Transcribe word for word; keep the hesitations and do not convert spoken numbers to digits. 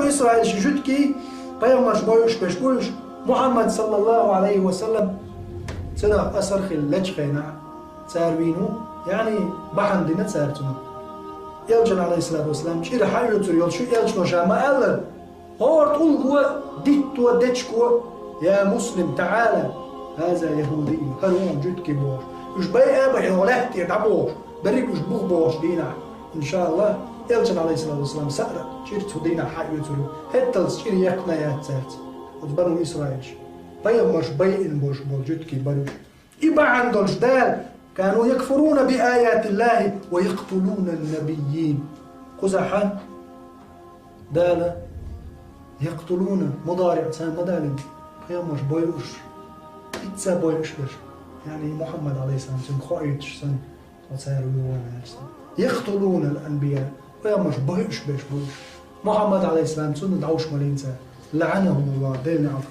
Исраилаш жуьгтий, пайхамарш бойуш берш бу уьш, Мухьаммад саллаллаху Ӏалайхи ва саллам цунах асар хилла лечу хенахь цара вийна ву, яъни бахьана дина цара цунах. Элчанна, Ӏалайхиссалату вассалам, чӀир хьаоьцур йолуш ю, элчано ша ма-аллара, хӀора тӀулго, дитто, дечко: «Я Муслим, таӀала, хаза яхӀудий, хӀара ву хьуна жуьгти», бохуш. Уьш байа а баьхьна, хьо лаьтта тӀера дӀабохуш, берриг уьш буха бохучу дийнахь, иншааллахӀ, элчанна, Ӏалайхиссалату вассалам, саъра чӀир цу дийнахь хьаоьцур ю. ХӀетталц чӀир яьккхина а яц цаьрца оцу Бану Исраилаш. Пайхамарш байина болуш болу жуьгтий бара уьш. И бахьана долуш Дала: «Кану якфуруна би аятиллахи ва якътулуна набиййин». Кхузахь Дала «якътулуна», мудариӀ царна ма далийна, пайхамарш бойуш, хӀинца а бойуш берш, яъни Мухьаммад, Ӏалайхиссалам, цуьнга хоуьйтуш санна, цо цара вуьйр ван аьлла санна. «Якътулуна ал-анбия», пайхамарш бойуш берш бу уьш. Мухьаммад, Ӏалайхиссалам, цунна дӀовш ма лийна цара. ЛаӀанахумуллахӀ, Делан неӀалт